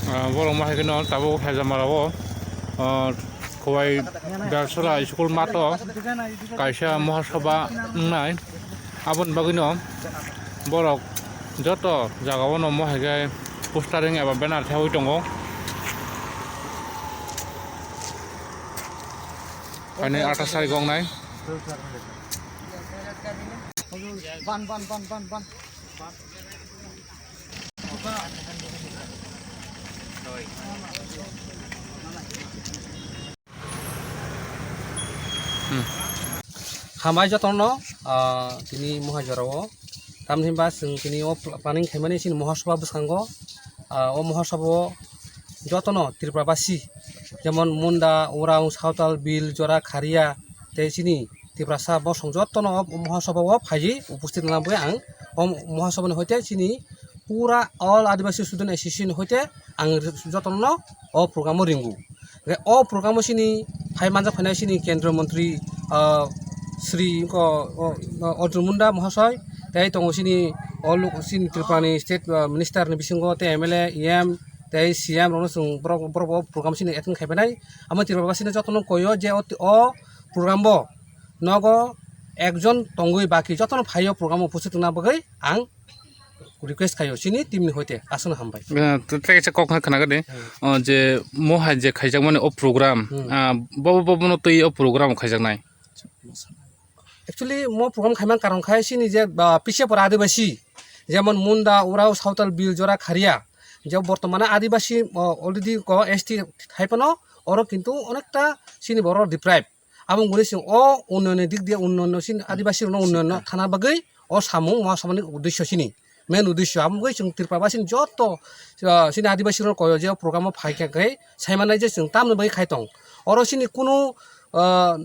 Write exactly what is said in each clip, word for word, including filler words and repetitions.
Ah, borok ma hai kheno tabuk Hajamara o, ah, Khowai Dalsora school math o kaisa Mahasabha wngnai. Aboni bagwino borok joto jaga o no mo hai khe postering eba banner thewi tongo. Ani ata sai gong nai. Ban, ban, ban, ban, ban. Hmm. Hambai jotono, ah, tini mohai jorao. Tamni hwnba chwng tini o pl-, planning khaimani chini Mahasabha bwskango, ah, o Mahasabha o jotono Tripura basi, jemon Munda, Urang, Sawtal, Bil, Jora, Kharia, tei chini Tiprasa bosong jotono o Mahasabha o phaiwi upusthit wngna bagwi ang o Mahasabha ni hoite chini pura All Adivasi Student Association hoite ang jotono o program o ringo. Hwnkhe o program o chini phai manjak phainai chini Kendriya Montri, ah, Shri ko, o, o, Arjun Munda Mohasoi, tei tongo chini o luk-, chini Tripura ni State, ah, Minister ni bisingo tei M L A, E M, tei C M rokno chwng borok, borok bo program chini attend khai phainai. Amo Tripura basino jotono koyo je o, o program bo nogo ekjon tongwi baki jotono phaio program o upusthit wngna bagwi ang request khaio chini team ni hoite. Aswkno hambai. Eh, to tei kaisa kok hai khna gadi. Hmm. Oh, je mo hai je khaijakmani o program, Hmm. ah, bobo bobono twi o program khaijaknai. Actually, mo program khaimani karon khai chini je, ah, P C F or Adivasi, jemon Munda, Urao, Sawtal, Bil, Jora, Kharia, je bortomane Adivasi, ah, already ko S T hai phano oro kintu onekta chini borok deprive. Abo wngwi chwng o unnayonni dik diye unnayonno chini Adivasi rokno unnayonno thana bagwi o samung Mahasabha ni uddesyo chini, main uddesyo. Abo wngwi chwng Tripura basini joto, ah, chini Adivasi rokno koyo je o program o phai khe khai sai mannai je chwng tamoni bagwi khai tong. Oro chini kunu, ah,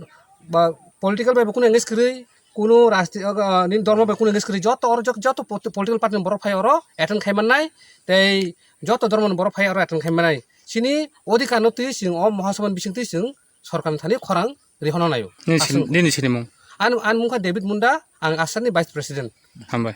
ba political bai bo kunu engage kwrwi, kunu rajni-, ah, nini dhormo bai kunu engage kwrwi, joto oro jot-, joto po-, political party ni borok phai oro attend khai mannai, tei joto dhormo ni borok phai oro attend khai mannai. Chini odhikar no twi chwng o Mahasabha ni bising twi chwng sorkar ni thani khorang rihorna naio. Nini sin-, Aswk. Nini sinimung? Ani, ani mung kha David Munda, ang Asar ni Vice President. Hambai.